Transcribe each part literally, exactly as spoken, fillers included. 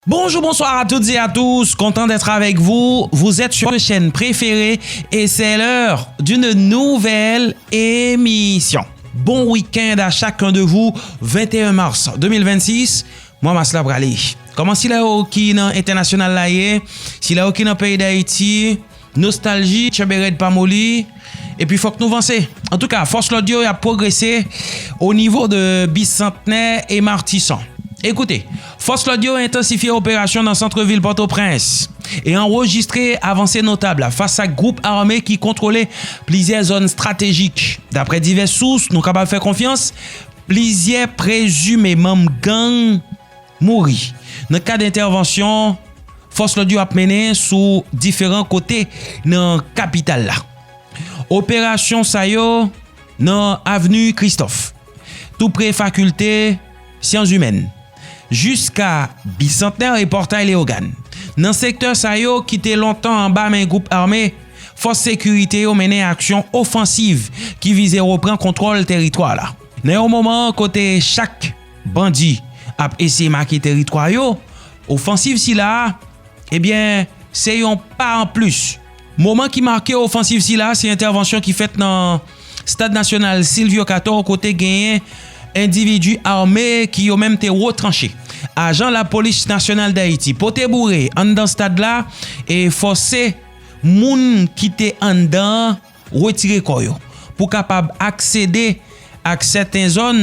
Bonjour, bonsoir à toutes et à tous, content d'être avec vous. Vous êtes sur votre chaîne préférée et c'est l'heure d'une nouvelle émission. Bon week-end à chacun de vous. Vingt et un mars deux mille vingt-six, mwa mas la prale. Kòman sila yo ki nan entènasyonal la ye? Sila yo ki nan peyi Dayiti, nostalji, tchenbe rèd pa moli, epi fòk nou vanse. Antouka, fòs lòd yo ap pwogrese o nivo de Bisantnè e Matisan. Ekoute, fòs lòd yo entansifye operasyon nan sant vil Pòtoprens e anrejistre avanse notab fas ak gwoup ame ki kontwole plizyè zòn estratejik. Daprè divès sous, nou kapab fè konfyans, plizyè prezime manm gang mouri nan kad entèvansyon fòs lòd yo ap mennen sou diferan kote nan kapital la. Operasyon sa yo nan avni Kristòf, tou pre fakilte syans imèn, jiska Bisantnè e Pòtay Leyogàn. Nan sektè sa yo ki te lontan anba men gwoup ame, fòs sekirite yo mennen aksyon ofansiv ki vize reprann kontwòl teritwa la. Nan yon moman kote chak bandi ap eseye make teritwa yo, ofansiv sila a, ebyen, se yon pa anplis. Moman ki make ofansiv sila a, se entèvansyon ki fèt nan Stad Nasyonal Silvio Cator, kote genyen endividi ame ki yo menm te wotranche ajan Lapolis Nasyonal Dayiti, pote boure anndan stad la e fòse moun ki te anndan an retire kò yo pou kapab aksede ak sèten zòn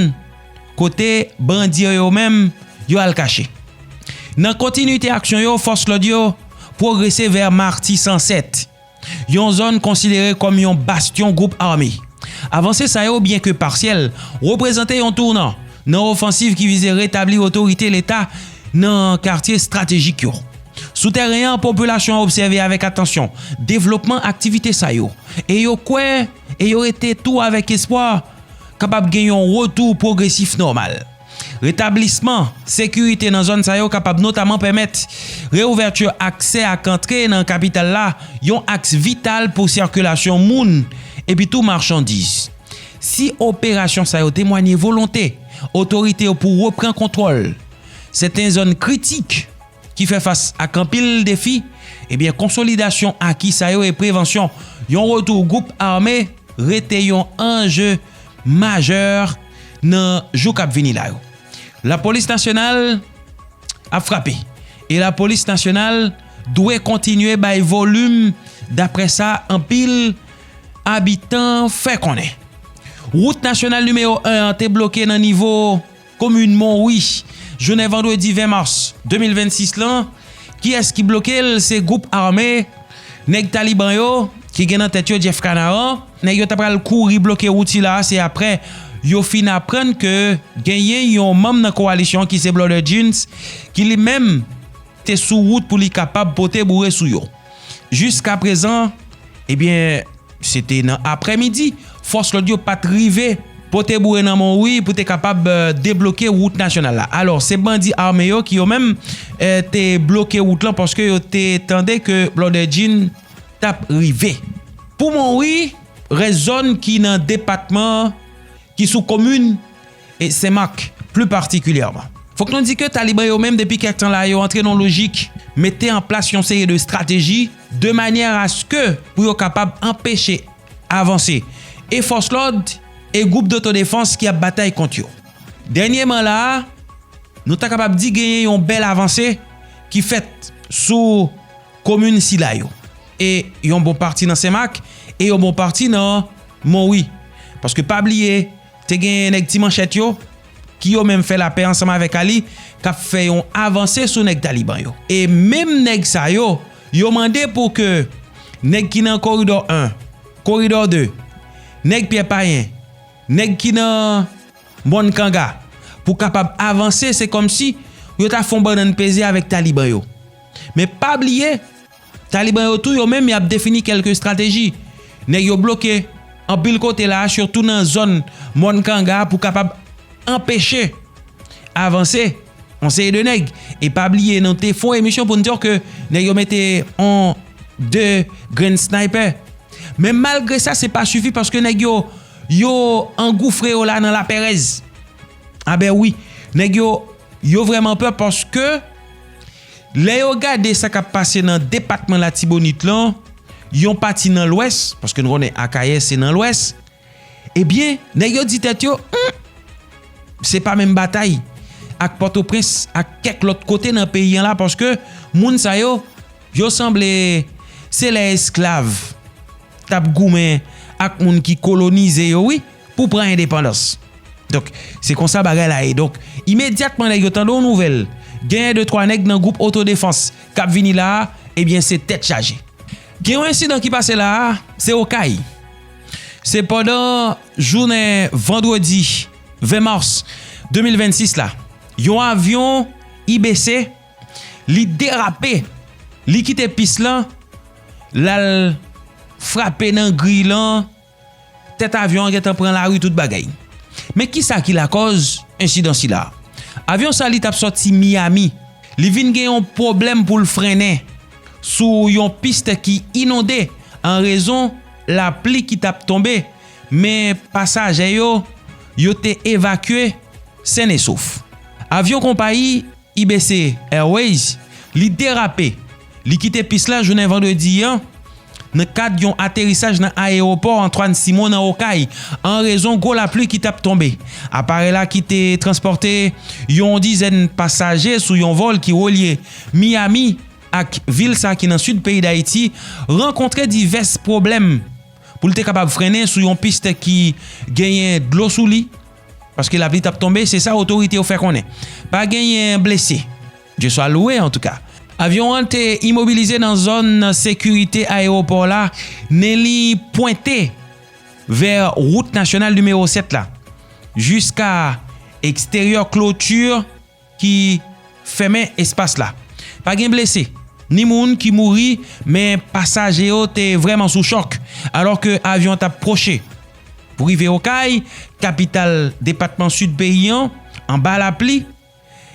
kote bandi yo menm yo al kache. Nan kontinite aksyon yo, fòs lòd yo pwogrese vè Matisan sèt, yon zòn konsidere kòm yon bastyon gwoup ame. Avanse sa yo, byenke pasyèl, reprezante yon tounan nan ofansiv ki vize retabli otorite Leta nan katye estratejik yo. Sou tèren an, popilasyon an obsève avèk atansyon devlopman aktivite sa yo, e yo kwè e yo rete tou avèk espwa kapab gen yon retou pwogresif nòmal. Retablisman sekirite nan zòn sa yo kapab notaman pèmèt reouvèti aksè ak antre nan kapital la, yon aks vital pou sikilasyon moun epi tou machandiz. Si operasyon sa yo temwanye volonte otorite yo pou reprann kontwòl sèten zòn kritik ki fè fas ak anpil defi, ebyen, konsolidasyon aki sa yo e prevansyon yon retou gwoup ame rete yon anje majè nan jou k ap vini la yo. Lapolis nasyonal ap frape. E Lapolis nasyonal dwe kontinye bay volim, daprè sa anpil abitan fè konnen. Wout nasyonal nimewo en an te bloke nan nivo komin Monwi, jounen vandredi ven mas de mil vennsis lan. Kiyès ki bloke l? Se gwoup ame nèg Taliban yo, ki gen nan tèt yo Jeff Kanaran. Nèg yo ta pral kouri bloke wout sila a, se aprè yo fin aprann ke genyen yon manm nan kowalisyon ki se Blooded Jeans, ki li menm te sou wout pou li kapab pote boure sou yo. Jiskaprezan, ebyen, se te nan aprèmidi, fòs lòd yo pa t rive pote boure nan Monwi pou te kapab, eh, debloke wout nasyonal la. Alò, se bandi ame yo ki yo menm, eh, te bloke wout lan paske yo te tande ke Blooded Jeans t ap rive. Pou Monwi, rès zòn ki nan depatman ki sou komin e Senmak pli patikilyèman. Fòk nou di ke Taliban yo menm depi kèk tan la yo antre nan lojik mete an plas yon seri de estrateji de manyè aske pou yo kapab anpeche avanse e fòs lòd e gwoup dotodefans ki ap batay kont yo. Dènyèman la a, nou ta kapab di genyen yon bèl avanse ki fèt sou komin sila yo. E yon bon pati nan Senmak e yon bon pati nan Monwi. Paske pa bliye, te gen nèg Ti Manchèt yo, ki yo menm fè lapè ansanm avèk Ali, k ap fè yon avanse sou nèg Taliban yo. E menm nèg sa yo, yo mande pou ke nèg ki nan koridò en, koridò de, nèg Pyè Payen, nèg ki nan Mòn Kanga, pou kapab avanse, se kòmsi yo ta fè yon bannann peze avèk Taliban yo. Men pa bliye, Taliban yo tou yo menm y ap defini kèlke estrateji. Nèg yo bloke anpil kote la, sitou nan zòn Mòn Kanga pou kapab anpeche avanse yon seri de nèg. E pa bliye, nou te fè yon emisyon pou n di ke nèg yo mete yon de grenn sniper. Men malgre sa, se pa sifi paske nèg yo, yo angoufre yo la nan lapèrèz. A ben wi, nèg yo, yo vrèman pè paske Lè yo gade sa k ap pase nan depatman Latibonit lan, yon pati nan Lwès, paske nou konnen Akayè se nan Lwès, ebyen, nèg yo di tèt yo, "Hmm, se pa menm batay ak Pòtoprens, ak kèk lòt kote nan peyi an la, paske moun sa yo, yo sanble se lè esklav t ap goumen ak moun ki kolonize yo, wi, pou pran endepandans." Donk, se konsa bagay la ye. Donk, imedyatman nèg yo tande yon nouvèl, genyen de twa nèg nan gwoup otodefans k ap vini la a, ebyen, se tèt chaje. Gen yon ensidan ki pase la a, se Okay. Se pandan jounen vandredi ven mas de mil vennsis la, yon avyon I B C, li derape, li kite pis lan, l al frape nan griy lan, tèt avyon an gentan pran lari tout bagay. Men kisa ki lakòz ensidan sila? Avyon sa li t ap sòti Miami. Li vin gen yon pwoblèm pou l frennen sou yon pis ki inonde an rezon lapli ki t ap tonbe, men pasaje yo, yo te evakye sennesof. Avyon konpayi I B C Airways, li derape. Li kite pis la jounen vandredi an, nan kad yon aterisaj nan ayewopò Antoine Simon nan Okay, an rezon gwo lapli ki t ap tonbe. Aparèy la ki te transpòte yon dizèn pasaje sou yon vòl ki relye Miami ak vil sa ki nan sid peyi Dayiti, rankontre divès pwoblèm pou l te kapab frennen sou yon pis ki genyen dlo sou li, paske lapli t ap tonbe, se sa otorite yo fè konnen. Pa genyen blese. Dye swa louwe, antouka. Avyon an te imobilize nan zòn sekirite ayewopò la, men li pwente vè wout nasyonal nimewo sèt la, jiska eksteryè kloti ki fèmen espas la. Pa gen blese, ni moun ki mouri, men pasaje yo te vrèman sou chòk, alòske avyon an t ap pwoche. Pou rive Okay, kapital depatman sid peyi an, anba lapli,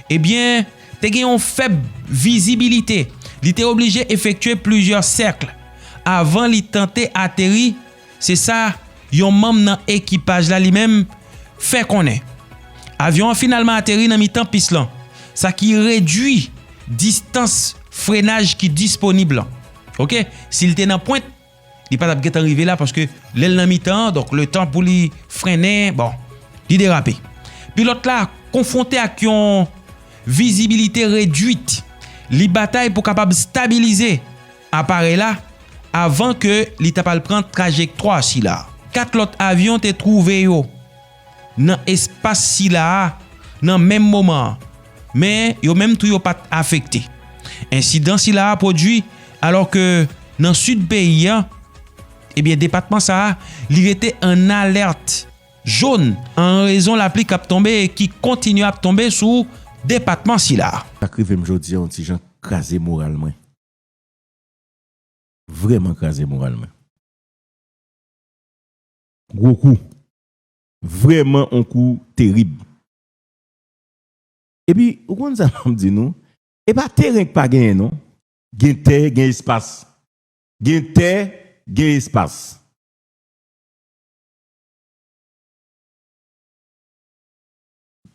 ebyen, te gen yon fèb vizibilite. Li te oblije efektye plizyè sèk avan li tante ateri, se sa yon manm nan ekipaj la li menm fè konnen. Avyon an finalman ateri nan mitan pis lan, sa ki redui distans frenaj ki disponib lan. Oke, si l te nan pwent, li pa t ap gentan rive la, paske lè l nan mitan an, donk letan pou li frennen, bon, li derape. Pilòt la konfwonte ak yon vizibilite redwit. Li batay pou kapab stabilize aparèy la avan ke li ta pral pran trajektwa sila. Kat lòt avyon te twouve yo nan espas sila a nan menm moman an, men yo menm tou yo pa t afekte. Ensidan sila a pwodui alòske nan sid peyi a, ebyen, depatman sa a, li rete an alèt jòn an rezon lapli k ap tonbe e ki kontinye ap tonbe sou depatman sila a. Sa k rive m jodi a, yon ti jan kraze moral mwen. Vrèman kraze moral mwen. Gwo kou. Vrèman yon kou terib. Epi, ou konn sa m ap di nou? E pa teren k pa genyen, non. Gen tè, gen espas. Gen tè, gen espas.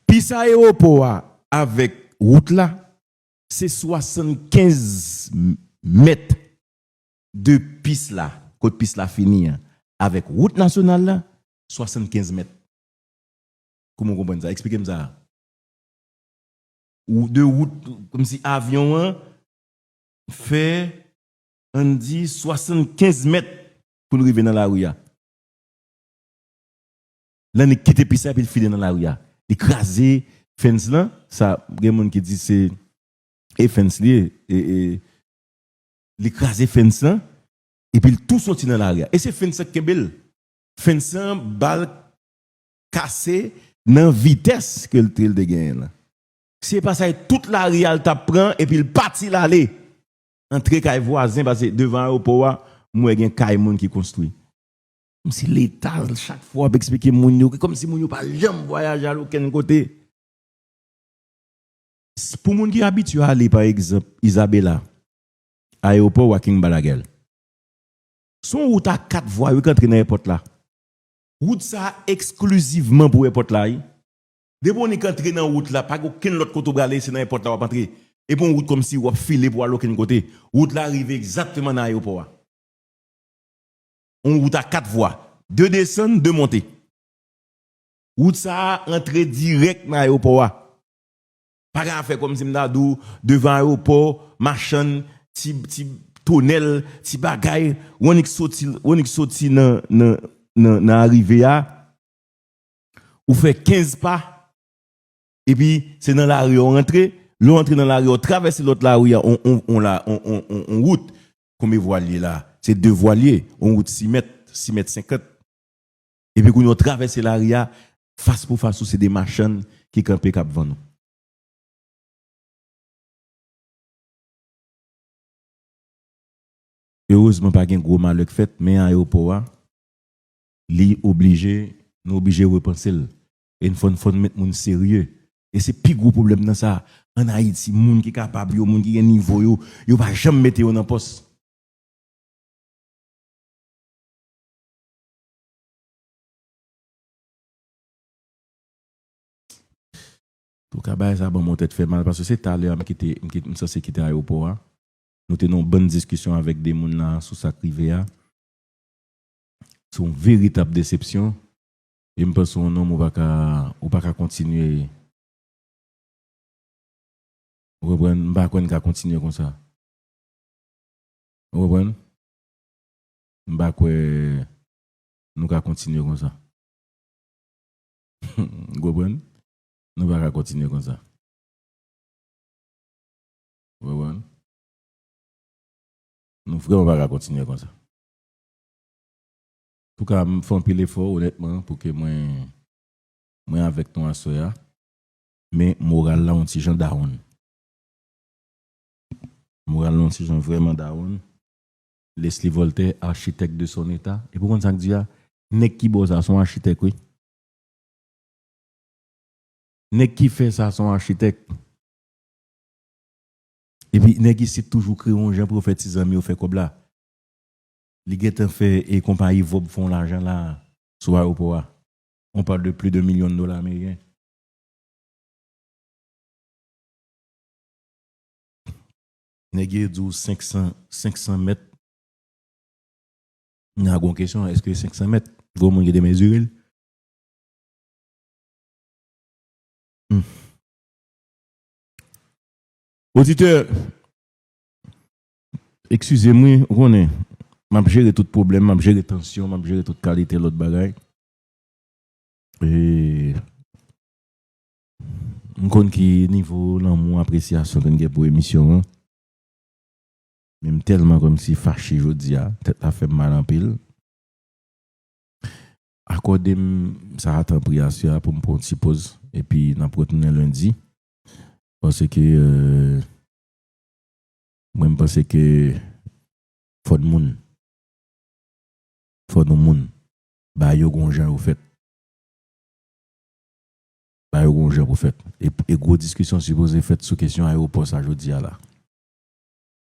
Pis ayewopò a avèk wout la, se swasannkenz mèt de pis la, kot pis la fini an, avèk wout nasyonal la, swasannkenz mèt. Kòman w konprann sa? Eksplike m sa. Ou de wout, kòmsi avyon an fè, ann di, swasannkenz mèt pou l rive nan lari a. Lè nèg kite pis la, epi l file nan lari a. Li kraze fence lan, sa, gen moun ki di se, e fence li ye, e, e, li kraze fence lan, epi l tou soti nan lari a. E se fence lan k kenbe l. Fence lan, ba l kase nan vitès ke l te, l te genyen lan. Se pa sa, e tout lari a l t ap pran, epi l pati l ale. Antre kay vwazen, paske devan ayewopò a, m wè gen kay moun ki konstwi. Kòmsi Leta, chak fwa w ap eksplike moun yo, kòmsi moun yo pa janm vwayaje al okenn kote. S-, pou moun ki abitye ale, pa egzanp, Isabela, ayewopò Joaquin Balaguer, se yon wout a kat vwa, wi, k antre nan èpòt la. Wout sa a eksklizivman pou èpòt la, wi. Depi w nik antre nan wout la, pa gen okenn lòt kote w prale, se nan èpòt la w ap antre. E pa yon wout kòmsi w ap file pou al okenn kote. Wout la rive egzakteman nan ayewopò a. Yon wout a kat vwa. De desann, de monte. Wout sa a antre dirèk nan ayewopò a. Pa gen afè kòmsi m ta di w, devan ayewopò, machann, ti, ti tonèl, ti bagay, w annik soti, w annik soti nan, nan, nan, nan arive a, ou fè kenz pa, epi se nan lari a w rantre, lè w rantre nan lari a, w travèse lòt lari a, on, on, on, la, on, on, on, on wout. Konbyen vwa l ye la? Se de vwa l ye, on wout sis mèt, sis mèt senkant. Epi kounye a w travèse lari a, fas pou fas ou se de machann ki kanpe k ap vann ou. Erezman, pa gen gwo malè k fèt, men ayewopò a, li oblije, nou oblije repanse l. E n fò n, fò n met moun serye. E se pi gwo pwoblèm nan sa. Ann Ayiti, moun ki kapab yo, moun ki gen nivo yo, yo pa janm mete yo nan pòs. Antouka, bagay sa ban m yon tèt fè mal, paske se talè a m kite, m kite, m sanse kite ayewopò a. Nou te nan yon bann diskisyon avèk de moun la sou sa k rive a. Se yon veritab desepsyon. E m panse yon nonm ou pa ka, ou pa ka kontinye. Ou konprann? M pa kwè n ka kontinye konsa. Ou konprann? M pa kwè nou ka kontinye konsa. Ou konprann? Nou pa ka kontinye konsa. Ou konprann? Nou vrèman pa ka kontinye konsa. Antouka, m fè anpil efò, onètman, pou ke mwen, mwen avèk nou aswè a. Men moral la yon ti jan dawonn. Moral la yon ti jan vrèman dawonn. Leslie Voltaire, architecte de son état. Epi w konn sa k di a? Nèg ki ba w sa, se yon achitèk, wi. Nèg ki fè sa, se yon achitèk. Epi nèg isit toujou kreye yon jan pou yo fè ti zanmi yo fè kòb la. Li gentan fè e konpayi Vob fè yon lajan la sou ayewopò a. On parle de plus d'un million de dollars américains. Nèg yo di w senk san, senk san mèt. N a gon kesyon, èske senk san mèt? Gwo moun ki te mezire l. Hmm. Oditè, eskize m, wi, ou konnen, m ap jere tout pwoblèm, m ap jere tansyon, m ap jere tout kalite lòt bagay. E m konn ki nivo lanmou, apresyasyon ke n gen pou emisyon an. Men m tèlman kòmsi fache jodi a, tèt la fè m mal anpil. Akòde m sa a tanpri aswè a pou m pran yon ti poz, epi n ap retounen lendi. Paske, euh, mwen, m panse ke fò n moun, fò nou moun, ba yo gon jan yo fèt. Ba yo gon jan pou fèt. E, e gwo diskisyon sipoze fèt sou kesyon ayewopò sa jodi a la.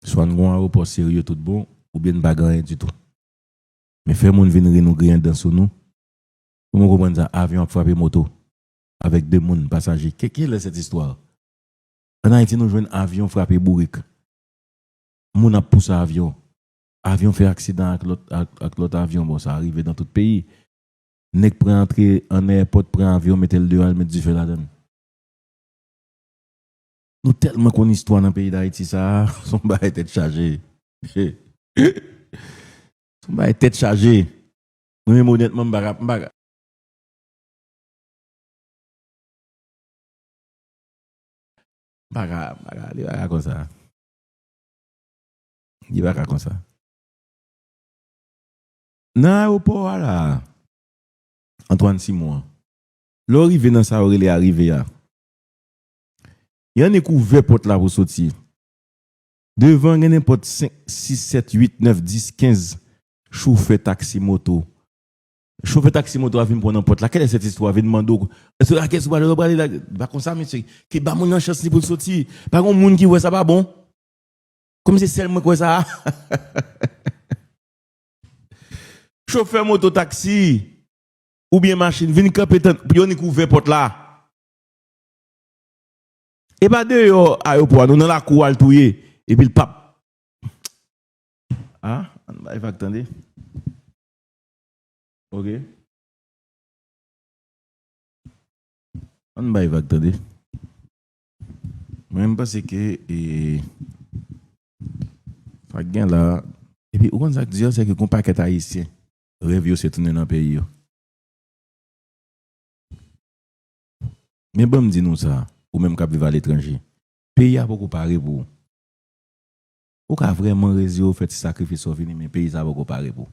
Swa n gon ayewopò serye tout bon, oubyen n pa gen anyen ditou. Men fè moun vin ri nou griyen dan sou nou. Kòman w konprann sa? Avyon ap frape moto avèk de moun, pasaje. Ke, quelle est cette histoire? Ann Ayiti, nou jwenn avyon frape bourik. Moun ap pouse avyon. Avyon fè aksidan ak lòt, ak, ak lòt avyon. Bon, sa rive nan tout peyi. Nèg pran antre an èpòt, pran avyon, mete l deyò, al met dife ladan l. Nou tèlman konn istwa nan peyi Dayiti sa a, se yon bagay tèt chaje. Se yon bagay tèt chaje. Mwen menm, onètman, m pa ka, m pa ka, m pa ka, m pa ka, li pa ka konsa. Li pa ka konsa. Nan ayewopò a la, Antoine Simon, lè w rive nan sa yo rele arive a, y annik ouvè pòt la pou w soti. Devan, gen nenpòt senk, sis, sèt, uit, nèf, dis, kenz chofè taksi moto. Chofè taksi moto a vin pran nan pòt la. Quelle est cette histoire? Vin mande w, èske a kiyès ou prale, ou prale la? Pa konsa, mesye. Ki ba moun nan chans li pou l soti. Pa gen moun ki wè sa pa bon. Kòm se sèl mwen k wè sa a. Chofè moto taksi oubyen machin vin kanpe tann, pou yo annik ouvè pòt la. E pa deyò ayewopò a, nou nan lakou al touye. Epi l p ap. Ah, ann bay vag tande. Ok. Ann bay vag tande. Mwen, m panse ke, e, sa k gen la, epi ou konn sa k di an, se ke gon pakèt Ayisyen, rèv yo se tounen nan peyi yo. Men ban m di nou sa, ou menm k ap viv aletranje, peyi a poko pare pou ou. Ou ka vrèman rezire w, fè ti sakrifis ou vini, men peyi sa poko pare pou ou.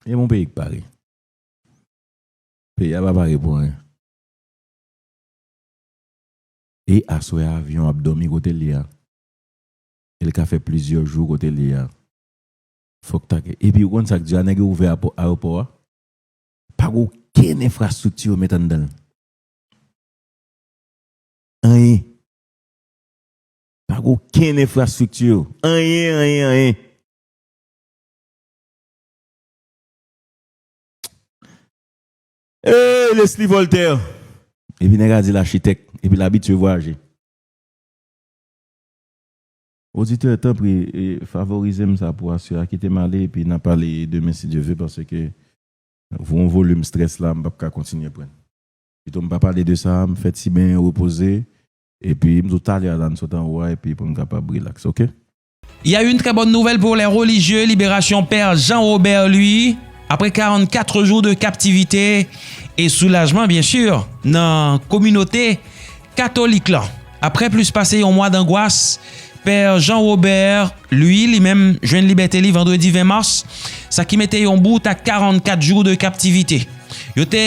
E bon peyi k pare. Peyi a pa pare pou anyen. E aswè a, avyon ap dòmi kote l ye a. E l ka fè plizyè jou kote l ye a. Fòk ta gen. Epi ou konn sa k di a, nèg yo ouvè apo-, ayewopò a. Pa gen okenn enfrastrikti yo met anndan l. Anyen. Pa gen okenn enfrastrikti yo. Anyen, anyen, anyen. Hey, Leslie Voltaire. Epi nèg a di l achitèk. Epi l abitye vwayaje. Oditè, tanpri, e, favorize m sa pou aswè a. Kite m ale, epi n a pale demen, si Dye ve, paske voun volim strès la, m p ap ka kontinye pran. Pito m pa pale de sa, m fè ti ben repoze, epi m di w talè a la, n sot anwo a, epi pou n kapab rilaks, oke? Il y a une très bonne nouvelle pour les religieux, libération Père Jean-Robert Louis, après quarante-quatre jours de captivité et soulagement, bien sûr, nan kominote katolik lan. Apre plis pase yon mwa dangwas, Pè Jean Robert Louis, li menm, jwenn libète li vandredi ven mas, sa ki mete yon bout a karannkat jou de kaptivite. Yo te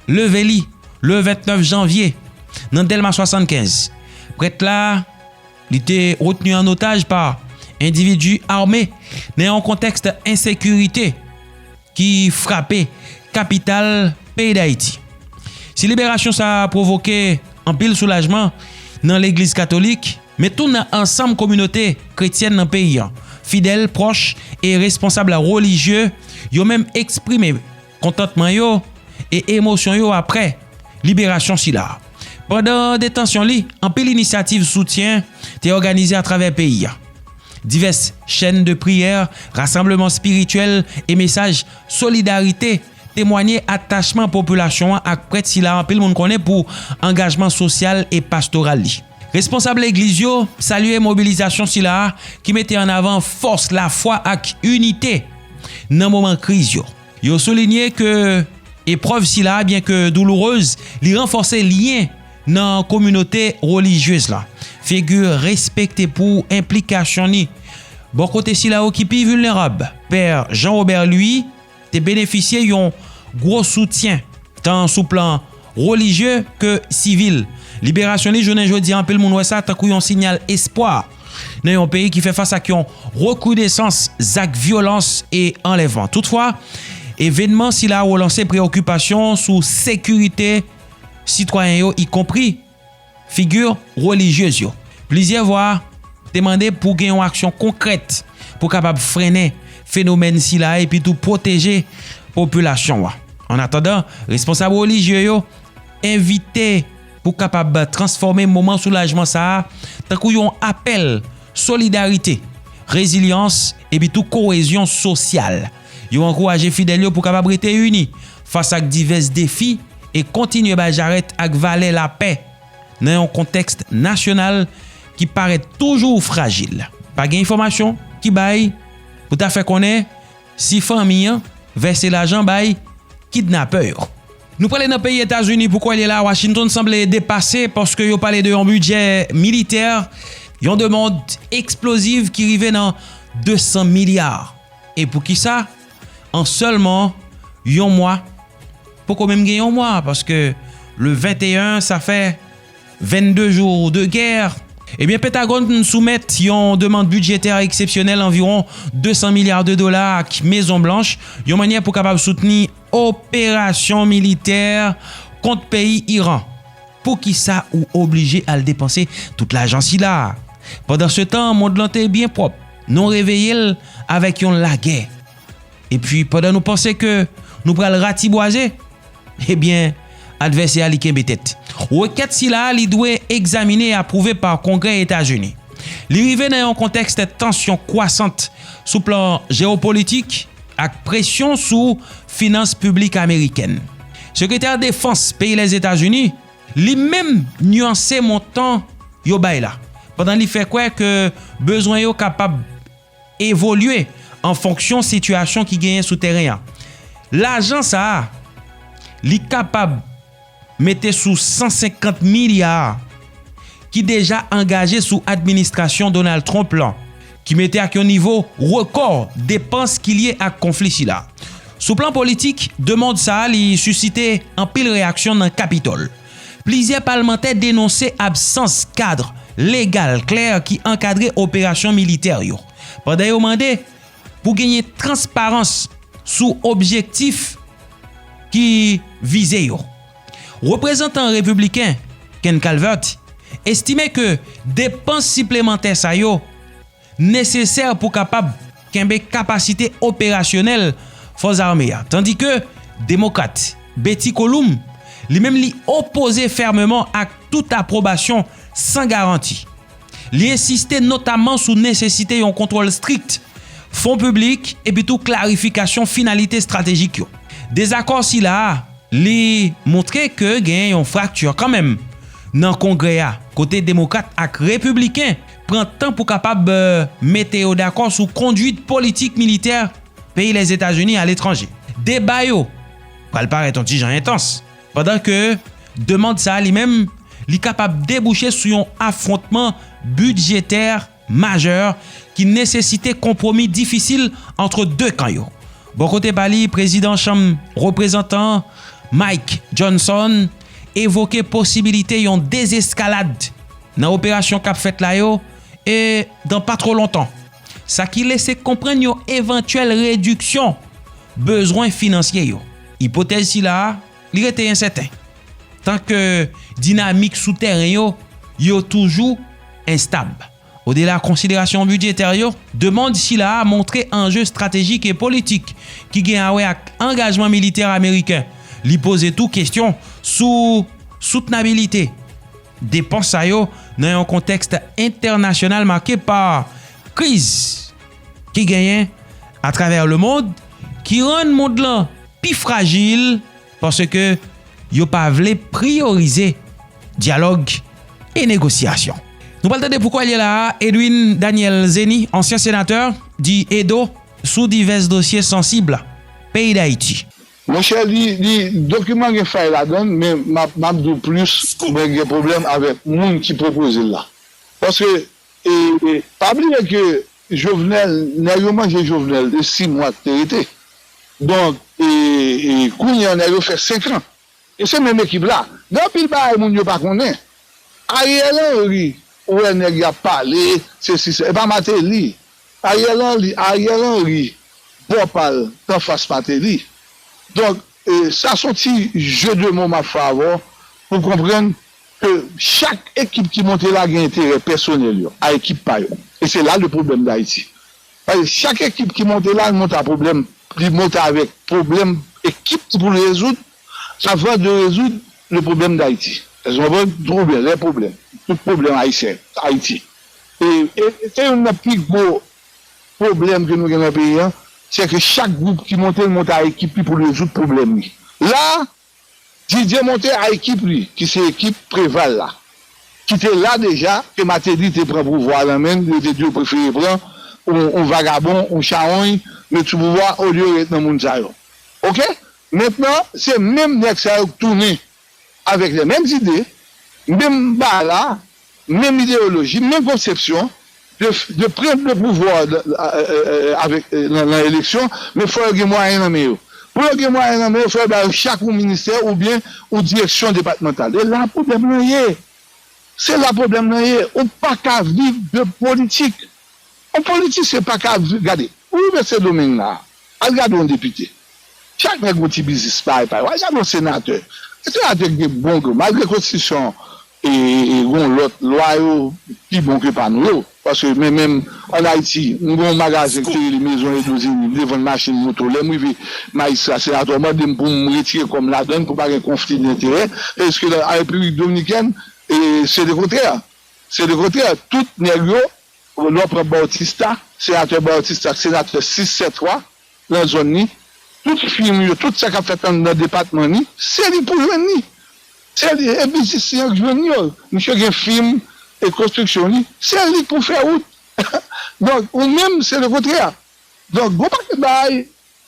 leve li le vennèf janvye nan Dèlma swasannkenz. Prèt la, li te retni an otaj pa endividi ame nan yon kontèks ensekirite ki frape kapital peyi Dayiti. Si liberasyon sa a pwovoke anpil soulajman nan Legliz Katolik, men tou nan ansanm kominote kretyèn nan peyi a, fidèl, pwòch e responsab relijye yo menm eksprime kontantman yo e emosyon yo apre liberasyon sila. Pandan detansyon li, anpil inisyativ soutyen te òganize atravè peyi a. Divès chèn de priyè, rasanbleman espirityèl e mesaj solidarite temwanye atachman popilasyon an ak prèt sila anpil moun konnen pou angajman sosyal e pastoral li. Responsab legliz yo salye mobilizasyon sila a ki mete an avan fòs lafwa ak inite nan moman kriz yo. Yo soulinye ke eprèv sila a, byenke doulourez, li ranfòse lyen nan kominote relijyez la. Figi respekte pou enplikasyon ni. Bò kote sila yo ki pi vilnerab, Pè Jean Robert Louis te benefisye yon gwo soutyen, tan sou plan relijye ke sivil. Liberasyon li jounen jodi a, anpil moun wè sa tankou yon sinyal espwa nan yon peyi ki fè fas ak yon rekridesans zak vyolans e anlèvman. Toutfwa, evènman sila relanse preyokipasyon sou sekirite sitwayen yo, ikonpri figi relijyez yo. Plizyè vwa te mande pou gen yon aksyon konkrèt pou kapab frennen fenomèn sila epi tou pwoteje popilasyon an. Annatandan, responsab relijye yo envite pou kapab transfòme moman soulajman sa a tankou yon apèl solidarite, rezilyans epi tou koyezyon sosyal. Yo ankouraje fidèl yo pou kapab rete ini fas ak divès defi e kontinye bay jarèt ak valè lapè nan yon kontèks nasyonal ki parèt toujou frajil. Pa gen enfòmasyon ki bay pou ta fè konnen si fanmi an vèse lajan bay kidnapè yo. Nou prale nan peyi Etazini pou kwè li la, Washington sanble depase paske yo pale de yon bidjè militè, yon demann eksploziv ki rive nan de san milya. E poukisa? An sèlman yon mwa, poko menm gen yon mwa, paske le venteyen, sa fè vennde jou de gè. Ebyen, Pentagòn soumèt yon demann bidjetè eksepsyonèl anviwon de san milya de dola ak Mezon Blanch, yon mannyè pou kapab soutni operasyon militè kont peyi Iran. Poukisa ou oblije al depanse tout lajan sila? Pandansetan, mond lan te byen pwòp. Nou reveye l avèk yon lagè. Epi, pandan nou panse ke nou pral ratibwaze, ebyen, advèsè a li kenbe tèt. Rekèt sila a li dwe egzamine e apwouve pa Kongrè Etazini. Li rive nan yon kontèks tansyon kwasant sou plan jewopolitik ak presyon sou finans piblik amerikèn. Sekretè Defans peyi Lèzetazini, li menm nyanse montan yo bay la, pandan li fè kwè ke bezwen yo kapab evolye an fonksyon sitiyasyon ki genyen sou teren an. Lajan sa a, li kapab mete sou san senkant milya ki deja angaje sou administrasyon Donald Trump lan, ki mete ak yon nivo rekò depans ki lye ak konfli sila. Sou plan politik, demann sa a li sisite anpil reyaksyon nan Kapitòl. Plizyè palmantè denonse absans kad legal klè ki ankadre operasyon militè yo, pandan yo mande pou genyen transparans sou objektif ki vize yo. Reprezantan repibliken Ken Calvert estime ke depans siplemantè sa yo nesesè pou kapab kenbe kapasite operasyonèl fòs ame a, tandike demokrat Betty Calhoun, li menm, li opoze fèmeman ak tout apwobasyon san garanti. Li ensiste notaman sou nesesite yon kontwòl strik fon piblik epitou klarifikasyon finalite estratejik yo. Dezakò sila a, li montre ke genyen yon frakti kanmenm nan Kongrè a, kote demokrat ak repibliken pran tan pou kapab, eh, mete yo dakò sou kondwit politik militè peyi Lèzetazini aletranje. Deba yo pral parèt yon ti jan entans, pandan ke demann sa a li menm, li kapab debouche sou yon afwontman bidjetè majè ki nesesite konpwomi difisil ant de kan yo. Bò kote pa li, prezidan Chanm Reprezantan Mike Johnson evoke posibilite yon dezeskalad nan operasyon k ap fèt la yo, e dan pa twò lontan. Sa ki lese konprann yon evantyèl rediksyon bezwen finansye yo. Ipotèz sila a, li rete ensèten, tan ke dinamik sou tèren yo, yo toujou enstab. Odela konsiderasyon bidjetè yo, demann sila a montre anje estratejik e politik ki gen a wè ak angajman militè ameriken. Li poze tou kesyon sou soutnabilite depans sa yo nan yon kontèks entènasyonal make pa kriz ki genyen atravè lemonn, ki rann mond lan pi frajil, paske yo pa vle priyorize dyalòg e negosyasyon. Nou pral tande pou kounye a la a Edwin Daniel Zeny, ansyen senatè, di Edo sou divès dosye sansib peyi Dayiti. Monchè, li, li, dokiman gen fay ladan l, men m ap, m ap di w plis, mwen gen pwoblèm avèk moun ki pwopoze l la. Paske, e, e, pa bliye ke Jovenel, nèg yo manje Jovenel de sis mwa k te rete. Donk, e, e, kounye a, nèg yo fè senk an. E se menm ekip la. Gen anpil bagay moun yo pa konnen. Ariel Henry, ou wè nèg y ap pale, sesi, sela. E pa Martelly. Ariel Henry, Ariel Henry, bò pa l, t anfas Martelly. Donk, e, sa se yon ti jeu de mots m ap fè avè w pou w konprann ke chak ekip ki monte la gen enterè pèsonèl yo, a ekip pa yo. E se la le pwoblèm Dayiti. Paske chak ekip ki monte la, li monte a pwoblèm, li monte avèk pwoblèm ekip li pou l rezoud, avan de rezoud le problème d'Haïti. Èske w konprann? Oubyen les problèmes, tout pwoblèm ayisyen, Ayiti. E, e, e se youn nan pi gwo pwoblèm ke nou gen nan peyi an, se ke chak gwoup ki monte, l monte a ekip li pou l rezoud pwoblèm li. La, Didier monte a ekip li, ki se ekip Preval la, ki te la deja, ke Martelly te pran pouvwa a nan men l, yo te di yo prefere pran yon, yon vagabon, yon chawony, met sou pouvwa, olye yo ret nan moun sa yo. Oke? Mentnan, se menm nèg sa yo k tounen avèk les mêmes idées, menm bagay la, menm ideyoloji, menm konsepsyon de, de prendre le pouvoir de, euh, euh, euh, avec, euh, nan, nan eleksyon, men fò yo gen mwayen nan men yo. Pou yo gen mwayen nan men yo, fò yo ba yo chak yon ministè oubyen yon direksyon depatmantal. E la pwoblèm nan ye. Se la pwoblèm nan ye. Ou pa ka viv de politik. Yon politisyen pa ka vi-, gade, ou rive Sendomeng la, al gade yon depite. Chak nèg gon ti biznis pa yo, pa yo. Al gade yon senatè. Senatè gen bon gwo, malgre konstitisyon e, e, e gon lòt lwa yo pi bon ke pa nou yo. Paske men menm ann Ayiti, m gen yon magazen ki te rele Maison Edo Zeni, m te vann machin moto. Lè m rive, majistra, senatè mande m pou m retire kò m ladann pou pa gen konfli denterè, paske nan Repiblik Dominikèn, e, se le kontrè. Se le kontrè. Tout nèg yo, lè w pran Bautista, senatè Bautista, senatè sis sèt twa, nan zòn li, tout fim yo, tout sa k ap fèt anndan depatman li, se li k pou jwenn li. Se li, e biznis li an k jwenn yo. Misye gen fim e konstriksyon li, se li k pou fè wout. Donk, ou menm, se le kontrè. Donk, gon pakèt bagay,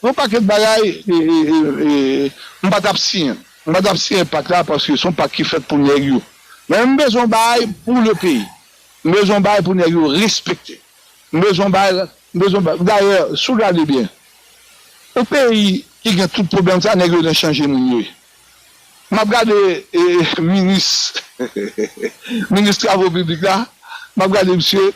gon pakèt bagay, e, e, e, e, m pa t ap siyen. M pa t ap siyen pak la paske se yon pak ki fèt pou nèg yo. Men m bezwen yon bagay pou le peyi. M bezwen yon bagay pou nèg yo respekte. M bezwen bay, m bezwen bay. Dayè, si w gade byen, yon peyi ki gen tout pwoblèm sa, nèg yo nan chanje moun yo ye. M ap gade e, minis, minis travo piblik la, m ap gade misye,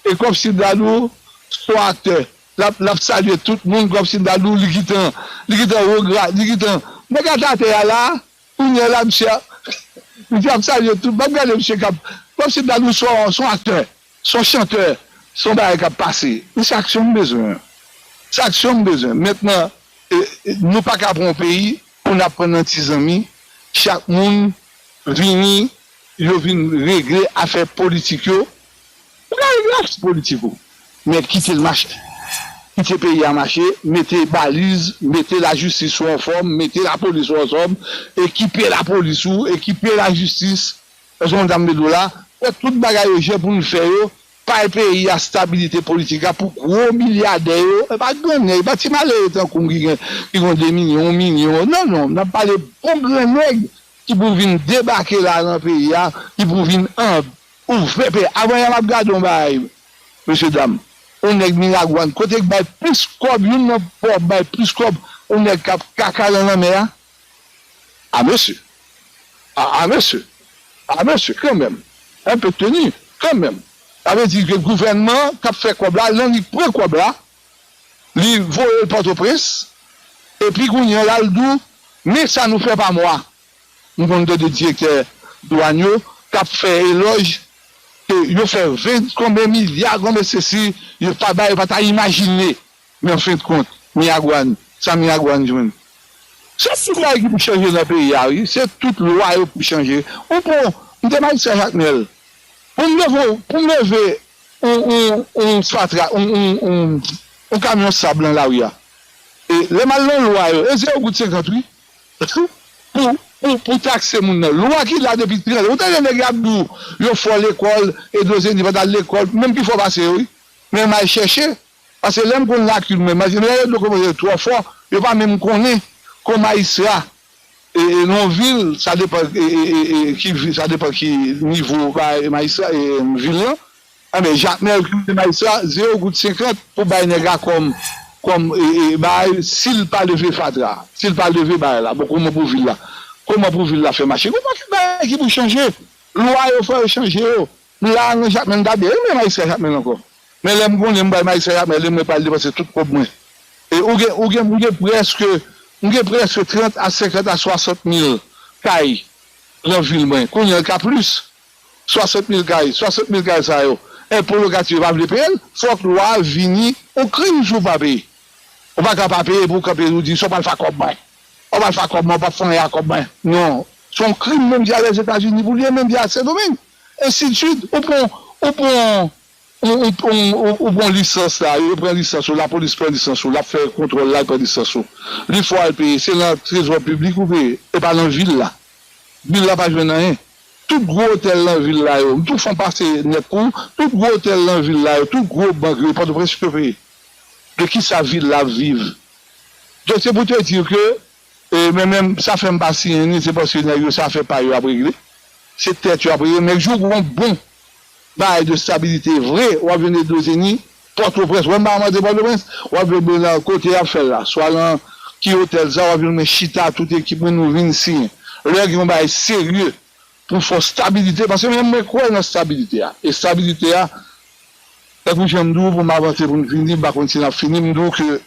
e kòmsi Dadou se yon aktè. L ap, l ap salye tout moun kòmsi Dadou li gentan, li gentan wo grad, li gentan. Nèg atè a la, Kounye a la, misye, misye ap salye tout. M ap gade misye k ap, kòmsi Dadou se yon, se yon aktè, se yon chantè, se yon bagay k ap pase. Men se aksyon m bezwen. Se aksyon m bezwen. Mentnan, e, e, nou pa ka pran yon peyi pou n ap pran nan ti zanmi. Chak moun vini, yo vin regle afè politik yo. Ou ka regle afè politik ou, men kite l mache. Kite peyi a mache, mete baliz, mete lajistis ou anfòm, mete lapolis ou anfòm, ekipe lapolis ou, ekipe lajistis. Èske w konprann sa m vle di w la? Fè tout bagay yo jan pou n fè yo, bay peyi a stabilite politik la pou gwo milyadè yo, e pa grannèg, e pa ti malere tankou m ki gen, ki gen de milyon, yon milyon. Non, non, n ap pale bon grannèg ki pou vin debake la nan peyi a, ki pou vin an, ouvè peyi. Avan yè m ap gade yon bagay, mesye dam. Yon nèg Miragwàn, kote k bay plis kòb, youn nan pò bay plis kòb, yon nèg k ap kaka nan lanmè a. A mesye. A, a mesye. A mesye, kanmenm. Un peu de tenue, kanmenm. Sa vle di ke gouvènman k ap fè kòb la, nan li pran kòb la, li voye l Pòtoprens, epi kounye a l al di w, men sa nou fè pa mwa. M konn tande direktè dwàn yo k ap fè elòj ke yo fè ven konbyen milya, konbyen sesi, yo pa bay, yo pa ta imajine. Men anfendkont, Miragwàn, sa Miragwàn jwenn? Se tout bagay ki pou chanje nan peyi a, wi. Se tout lwa yo pou chanje. Ou pran, m te majistra Jakmèl. Pou m leve, pou m leve yon, yon, yon fatra, yon, yon, yon, yon kamyon sab nan lari a. E lè m al nan lwa yo, e zewo goud senkant, wi. Pou, pou, pou takse moun nan. Lwa ki la depi trant. Ou tande nèg y ap di w, yo fò lekòl, Edozeni pa t al lekòl, menm pi fò pase yo, wi. Men m al chèche, paske lè m konn lakil mwen, majistra yo dwe kòmanse twò fò, yo pa menm konnen kon majistra e, e, nan yon vil, sa depann, e, e, e, e, ki vil, sa depann ki nivo, ba, e, majistra, e, vil lan. Enben, Jakmèl ki te majistra, zewo goud senkant pou bay nèg la kòm, kòm, e, e, bay, si l pa leve fatra, si l pa leve bay la, bon, kòman pou vil la, kòman pou vil la fè mache? Gon pakèt bagay ki pou chanje. Lwa yo fò yo chanje yo. M la nan Jakmèl, m ta byen renmen majistra Jakmèl ankò. Men lè m konnen m bay majistra Jakmèl, mwen pral depanse tout kòb mwen. E ou gen, ou gen, m gen prèske, m gen prèske trant a senkant a swasant mil kay nan vil mwen. Kounye a, l ka plis. Swasant mil kay, swasant mil kay sa yo, enpo lokatif yo pa vle peye l, fòk lwa a vini, yon krim si w pa peye. Ou pa ka pa peye pou w kanpe ou di, sa w pral fè ak kòb mwen? Sa w pral fè ak kòb mwen? Ou p ap fè anyen ak kòb mwen. Non. Se yon krim menm jan a Lèzetazini pou l ye, menm jan a Sendomeng. Ensidsuit, ou pran, ou pran, ou, ou, ou, ou, ou pran lisans la, yo pran lisans ou, lapolis pran lisans ou, l ap fè kontwòl la, l pran lisans ou. Li fè w al peye, se nan trezò piblik ou peye, e pa nan vil la. Vil la pa jwenn anyen. Tout gwo otèl nan vil la yo, m tou fè w pase nèt pou, tout gwo otèl nan vil la yo, tout gwo bank yo, Pòtoprens yo peye. De ki sa vil la ap viv? Donk, se pou te di ke, e, men menm, sa fè m pa siyen ni, se paske nèg yo, sa fè pa yo ap regle. Se tèt yo ap regle. Men jou gon bon bagay de stabilite vre, w ap jwenn Edozeni, Pòtoprens. Wè m pa antre Pòtoprens, w ap jwenn mwen nan kote y ap fè l la. Swa nan ki otèl sa, w ap jwenn mwen chita, tout ekip mwen, nou vin siyen. Lè gen yon bagay serye pou fè stabilite, paske menm mwen kwè nan stabilite a. E stabilite a, tankou jan m di w, pou m avanse, pou n fini, m pa konn si n ap fini, m di w ke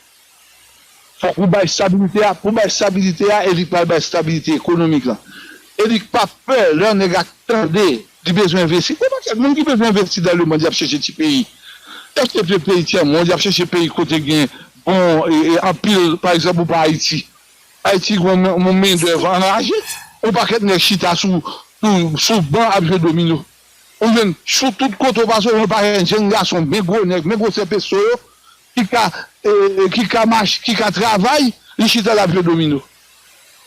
fòk ou bay stabilite a, pou bay stabilite a, e li pral bay stabilite ekonomik lan. E li pa pè lè nèg la tande li bezwen envesti. Gon pakèt moun ki bezwen envesti dan lemonn, y ap chèche ti peyi. Y ap chèche peyi tyèmond, y ap chèche peyi kote gen bon, e, e, anpil, pa egzanp, ou pa Ayiti. Ayiti gen yon, yon mendèv anraje, yon pakèt nèg chita sou, sou, sou ban ap jwe domino. Ou jwenn sou tout kote w pase, w jwenn yon pakèt jenn gason, byen gwo nèg, byen gwo sèpesto yo, ki ka, e, e, ki ka mache, ki ka travay, li chita l ap jwe domino.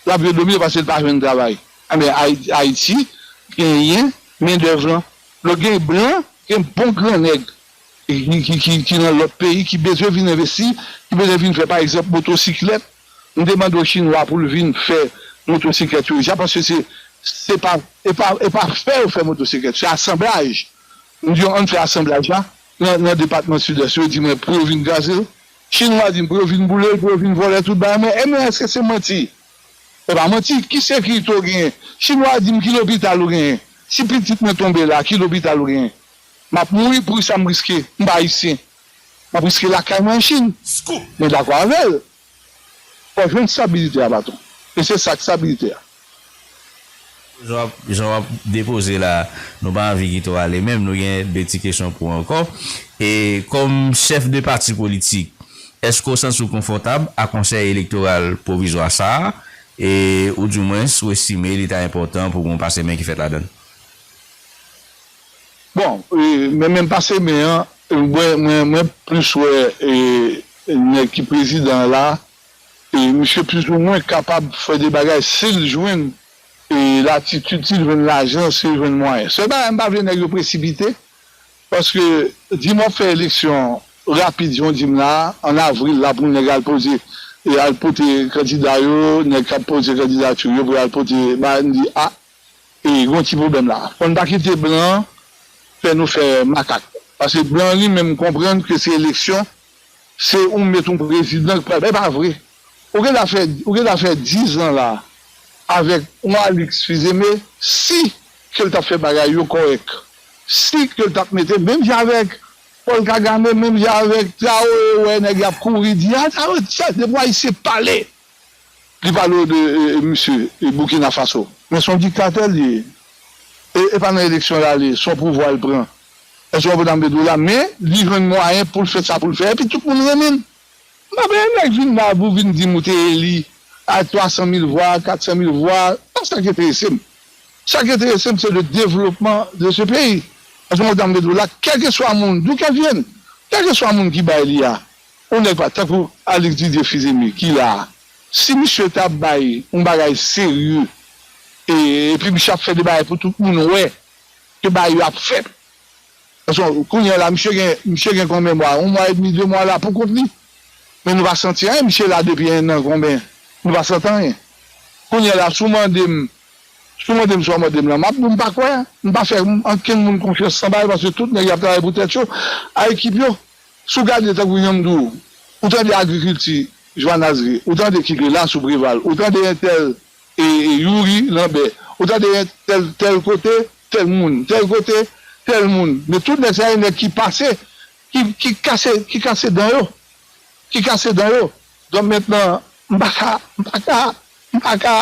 L ap jwe domino paske l pa jwenn travay. Enben, Ayi-, Ayiti genyen mendèv lan. Lè gen blan, gen bon gran nèg ki, ki, ki, ki nan lòt peyi, ki bezwen vin envesti, ki bezwen vin fè, pa egzanp, motosiklèt. M te mande yon chinwa pou l vin fè motosiklèt yo deja, paske se, se pa, e pa, e pa fè yo fè motosiklèt, se asanblaj. M di yo, ann fè asanblaj la nan, nan depatman Sidès. Yo di mwen pou yo vin kraze l. Chinwa di m pou yo vin boule l, pou yo vin vòlè tout bagay mwen. Ebyen, èske se manti? E pa manti. Ki sekirite w genyen? Chinwa di m ki lopital ou genyen? Si pitit mwen tonbe la, ki lopital ou genyen? M ap mouri pou sa m riske. M pa ayisyen. M ap riske lakay mwen an Chin. Mwen dakò avè l. Fò jwenn stabilite a, patwon. E se sa k stabilite a. Jan w ap, jan w ap depoze la, nou pa anvi kite w ale menm, nou gen de ti kesyon pou w ankò. E kòm chèf de pati politik, èske w santi w konfòtab ak Konsèy Elektoral Pwovizwa sa a, e, oudimwens, w estime li ta enpòtan pou gen yon pase men ki fèt ladan l? Bon, e, men menm pase men an, mwen, mwen, mwen plis wè, e, nèg ki prezidan an la, e, misye plizoumwen kapab fè de bagay si l jwenn, e, latitid, si l jwenn lajan, si l jwenn mwayen. Sèl bagay, m pa vle nèg yo presipite, paske di m w ap fè eleksyon rapid, jan w di m la, an avril la, pou nèg al poze, e, al pote kandida yo, nèg k ap poze kandidati yo, pou y al pote, ba, m di, a, e gen yon ti pwoblèm la. Fò n pa kite blan fè nou fè makak. Paske blan li menm konprann ke se eleksyon, se ou met yon prezidan ki pral. E pa vre. Ou gentan fè, ou gentan fè diz an la avèk yon Alix Fils-Aimé, si ke l t ap fè bagay yo kòrèk, si ke l t ap mete menm jan avèk Paul Kagame, menm jan avèk Traoré, wè nèg y ap kouri di, a, Traoré, sa, depi w Ayisyen pale, li pale w de, e, e, misye, e, Burkina Faso. Men se yon diktatè li ye. E, e pa nan eleksyon l ale, se yon pouvwa l pran. Èske w konprann sa m vle di w la? Men, li jwenn mwayen pou l fè sa pou l fè, epi tout moun renmen l. M pa bezwen nèg vin la pou vin di m ou te eli a twa san mil vwa, kat san mil vwa. Pa sa ki enterese m. Sa ki enterese m, se le développement de ce pays. Èske w konprann sa m vle di w la? Kèlkeswa moun, d'où qu'elle vienne, kèlkeswa moun ki bay li a, yon nèg pa, tankou Alix Didier Fils-Aimé ki la a, si misye t ap bay yon bagay serye, e, epi misye ap fè de bagay pou tout moun wè ke bagay yo ap fèt. Paske kounye a la, misye gen, misye gen konbyen mwa? Yon mwa edmi, de mwa la pou kont li. Men nou pa santi anyen, misye la depi en an, konbyen? Nou pa santi anyen. Kounye a la, si w mande m, si w mande m sa w mande m lan, m ap di w m pa kwè. M pa fè ankenn moun konfyans san bagay, paske tout nèg y ap travay pou tèt yo, a ekip yo. Si w gade tankou jan m di w, ou tande agrikilti, Johanasgre, ou tande Kikela sou Preval, ou tande entèl, e, e, Youri Lanbè, ou tande entèl tèl kote, tèl moun, tèl kote, tèl moun. Men tout nèg sa yo, nèg ki pase, ki, ki kase, ki kase dan yo, ki kase dan yo. Donk mentnan, m pa ka, m pa ka, m pa ka,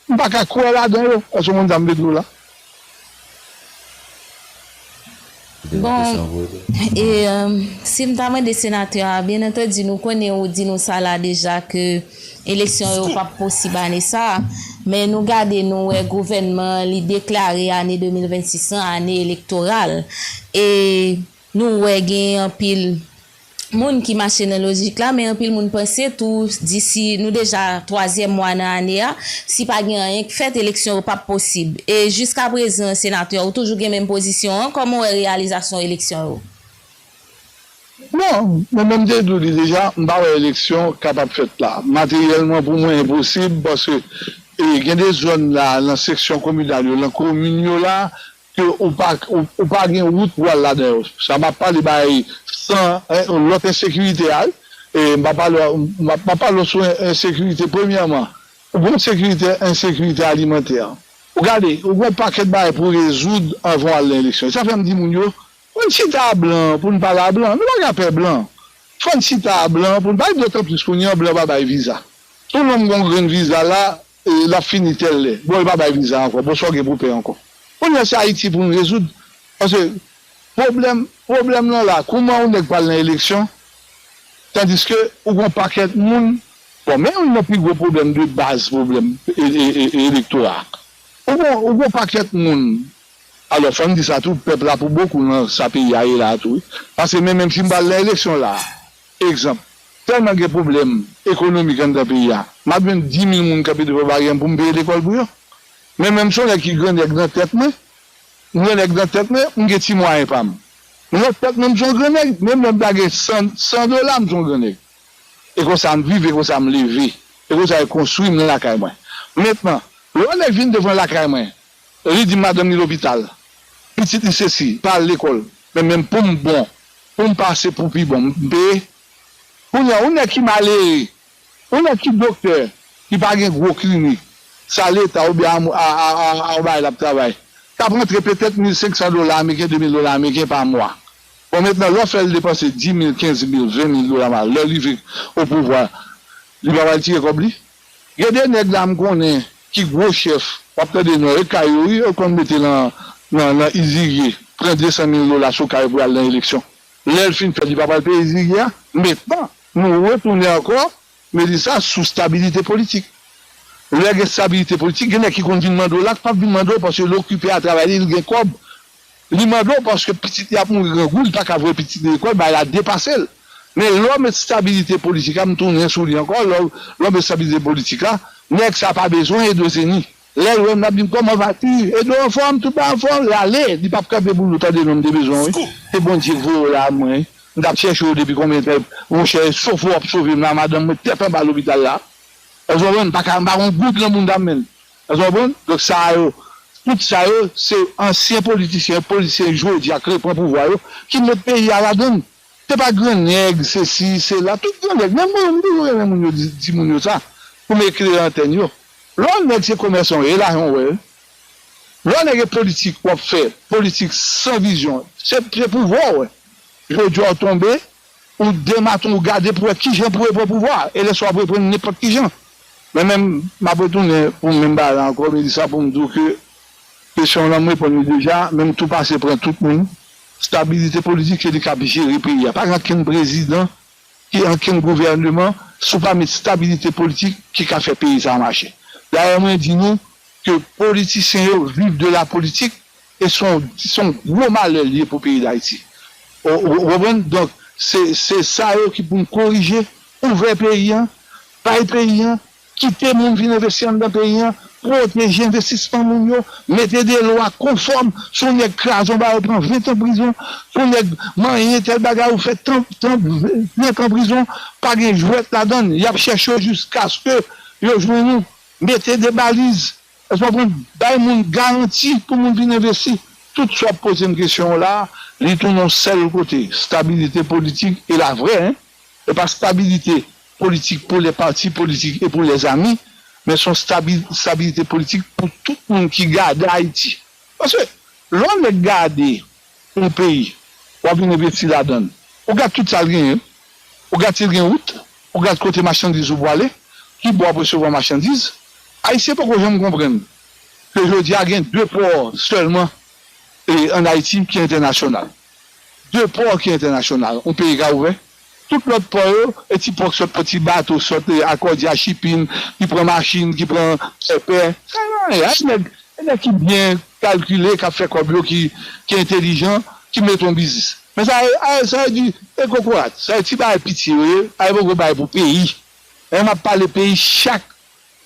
m pa ka kwè ladan yo, èske w konprann sa m vle di w la? Bon, e, si m ta mande senatè a, byen antandi, nou konnen ou di nou sa la deja, ke eleksyon yo p ap posib ane sa a, men nou gade, nou wè gouvènman an, li deklare ane de mil vennsis lan ane elektoral. E nou wè gen anpil moun ki mache nan lojik la, men anpil moun panse tou, disi nou deja twazyèm mwa nan ane a, si pa gen anyen k fèt, eleksyon yo p ap posib. E jiskaprezan, senatè, ou toujou gen menm pozisyon an? Kòman w wè reyalizasyon eleksyon yo? Non, mwen menm m te di w li deja, m pa wè eleksyon kapab fèt la. Materyèlman, pou mwen, enposib, paske, e, gen de zòn la, nan seksyon kominal yo, nan komin yo la, ke ou pa, ou, ou pa gen wout pou w al ladan yo. Sa m ap pale bay san, en, lòt ensekirite a, wi. E m pa pale, m ap, m ap pale w sou en, ensekirite premyèman. Ou gen sekirite, ensekirite alimantè. Ou gade, ou gen yon pakèt bagay pou w rezoud anvan w al nan eleksyon. E sa fè m di moun yo, fò n chita a blan pou n pale a blan. Nou pa ka pè blan. Fò n chita a blan pou n pale, dotanplis kounye a blan pa bay viza. Tou nonm gen yon grenn viza la, e, l ap fini tèl lè. Bon, li pa bay viza ankò. Bon, sa w gen pou pè ankò? Kounye a se Ayiti pou n rezoud. Paske Pwoblèm, pwoblèm nan la, kouman yon nèg pral nan eleksyon, tandiske ou gon pakèt moun, bon, men youn nan pi gwo pwoblèm de baz, pwoblèm e, e, e, elektora. Ou gon, ou gon pakèt moun, alò, fò m di sa tou, pèp la pou bokou nan sa peyi a ye la tou, wi. Paske men, menm si m pral nan eleksyon la, egzanp, tèlman gen pwoblèm ekonomik anndan peyi a, m ap jwenn dis mil moun kanpe devan baryè m pou m peye lekòl pou yo. Men menm si yon nèg ki grannèg nan tèt mwen, m grannèg nan tèt mwen, m gen ti mwayen pa m. M nan tèt mwen, m se yon grannèg, menm lè m ta gen san, san dola, m se yon grannèg. E konsa m viv, e konsa m leve. E konsa yo konstwi m nan lakay mwen. Mentnan, lè yon nèg vin devan lakay mwen, li di madanm li lopital, pitit li sesi, pa al lekòl, men menm pou m bon, pou m pase pou pi bon, m peye. Kounye a, yon nèg ki malere, yon nèg ki doktè, ki pa gen gwo klinik, sa leta oubyen a, a, a, a, a yon bagay l ap travay, k ap rantre petèt mil senk san dola ameriken, de mil dola ameriken pa mwa. Bon, mentnan, lè w fè l depanse dis mil, kenz mil, ven mil dola pa mwa, lè l rive o pouvwa, li pa pral tire kòb li? Gen de nèg la m konnen ki gwo chèf, w ap tande non yo, e kay yo, wi, yo konn mete nan, nan, nan izirye, pran de san mil dola sou kay pou y al nan eleksyon. Lè l fin fèt, li pa pral peye izirye a? Mentnan, nou retounen ankò, Melissa, sou stabilite politik. Lè gen stabilite politik, gen nèg ki konn vin mande w la, k p ap vin mande w paske l okipe a travay li, li gen kòb. Li mande w paske pitit li ap mouri grangou, li pa ka voye pitit li lekòl, bagay la depase l. Men lè w met stabilite politik la, m tounen sou li ankò, lè w, lè w met stabilite politik la, nèg sa pa bezwen ede w, se ni. Lè l wè m, l ap di m, "Kòman va ti? Ede w anfòm? Tout bagay anfòm?" L ale, li p ap kanpe pou nou tande non m te bezwen w, wi. Se Bondye k voye w la a mwen, wi. M t ap chèche w depi konbyen tan, monchè, sove w ap sove m la, madanm mwen tèt anba lopital la. Èske w konprann? M pa ka, m pa gon goud nan bounda m, menn. Èske w konprann? Donk, sa yo, tout sa yo, se ansyen politisyen, politisyen jodi a k reprann pouvwa yo, ki met peyi a ladann. Se pa grannèg, sesi, sela, tout grannèg. Menm mwen, m toujou renmen moun yo di, di moun yo sa, pou m eklere antèn yo. Lè yon nèg se komèsan w ye, e lajan w wè. Lè yon nèg e politik w ap fè, politik san vizyon, se, se pouvwa w wè. Jodi a w tonbe, ou dematon, ou gade pou wè kijan pou reprann pouvwa a. E lè sa w ap reprann nenpòt kijan. Men menm, m ap retounen pou menm bagay la ankò, Melissa, pou m di w ke kesyon w lan m reponn li deja, men m tou pase pran tout moun. Stabilite politik, se li k ap jere peyi a. Pa gen okenn prezidan, ki okenn gouvèneman, si w pa met stabilite politik ki ka fè peyi sa a mache. Dayè, mwen di nou ke politisyen yo viv de la politik, e se yon, se yon gwo malè l ye pou peyi Dayiti. Ou, ou, ou konprann? Donk, se, se sa yo ki pou n korije, ouvè peyi a, bay peyi a, kite moun vin envesti anndan peyi a, pwoteje envestisman moun yo, mete de lwa konfòm, si yon nèg kraze yon bagay, ou pran ven tan prizon, si yon nèg manyen tèl bagay, ou fè tan, tan, ven tan prizon, pa gen jwèt ladann, y ap chèche w jiskaske yo jwenn ou, mete de baliz, èske w konprann? Bay moun garanti pou moun vin envesti. Tout sa w ap poze m kesyon w la, li tounen yon sèl kote, stabilite politik e la vrè, en, e pa stabilite politik pou lè pati politik e pou lè zami, men se yon stabi-, stabilite politik pou tout moun ki gade Ayiti. Paske, lè yon nèg gade yon peyi, w ap vin envesti ladann, ou gade tout sa l genyen, ou gade si l gen wout, ou gade kote machandiz ou pwale, ki bò w ap resevwa machandiz. Ayisyen poko janm konprann ke jodi a gen de pò sèlman, e, ann Ayiti ki entènasyonal. De pò ki entènasyonal, yon peyi ka ouvè. Tout lòt pò yo, e ti pò k sot pran ti bato, sot, e, Akòdya Shipping, ki pran machin, ki pran, e, pè. Sa yo anyen. Ay, nèg, e nèg ki byen kalkile, k ap fè kòb yo, ki, ki entèlijan, ki mete yon biznis. Men sa, a, sa yo di, e kokorat, sa yo ti bagay piti yo ye, a yo poko bay pou peyi. E m ap pale peyi, chak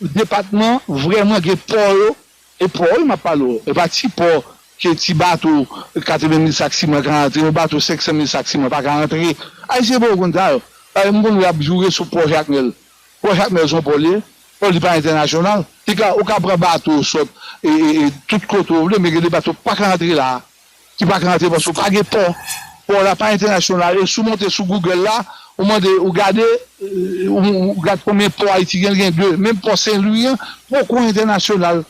depatman vrèman gen pò yo, e pò wi m ap pale w, e pa ti pò ke ti bato katreven mil sak siman ka rantre, yon bato senk san mil sak siman pa ka rantre. Ayisyen poko konn sa yo. Paske m konn wè y ap joure sou pò Jakmèl. Pò Jakmèl se yon pò l ye, pò li pa entènasyonal. Li ka, ou ka pran bato sot, e, e, e, tout kote w vle, men gen de bato k pa ka rantre la a. Ki pa ka rantre paske w pa gen pò. Pò la pa entènasyonal. E si w monte sou Google la, ou mande, ou gade, e, ou, ou gade konbyen pò Ayiti gen, gen de. Menm pò Sen Lwi an, poko entènasyonal.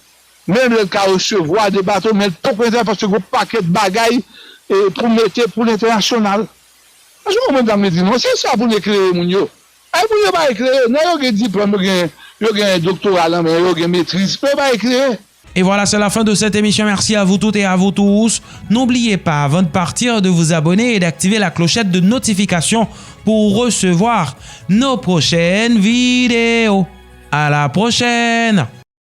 Menm lè l ka resevwa de bato, men l poko entènasyonal paske gon pakèt bagay, e, pou mete pou l entènasyonal. Èske w konprann sa m vle di non? Se sa pou n eklere moun yo. Ay, moun yo pa eklere. Nèg yo gen diplòm, yo gen, yo gen doktora nan men yo, yo gen metriz, men yo pa eklere. Et voilà, c'est la fin de cette émission. Merci à vous toutes et à vous tous. N'oubliez pas, avant de partir, de vous abonner et d'activer la clochette de notification pour recevoir nos prochaines vidéos. À la prochaine!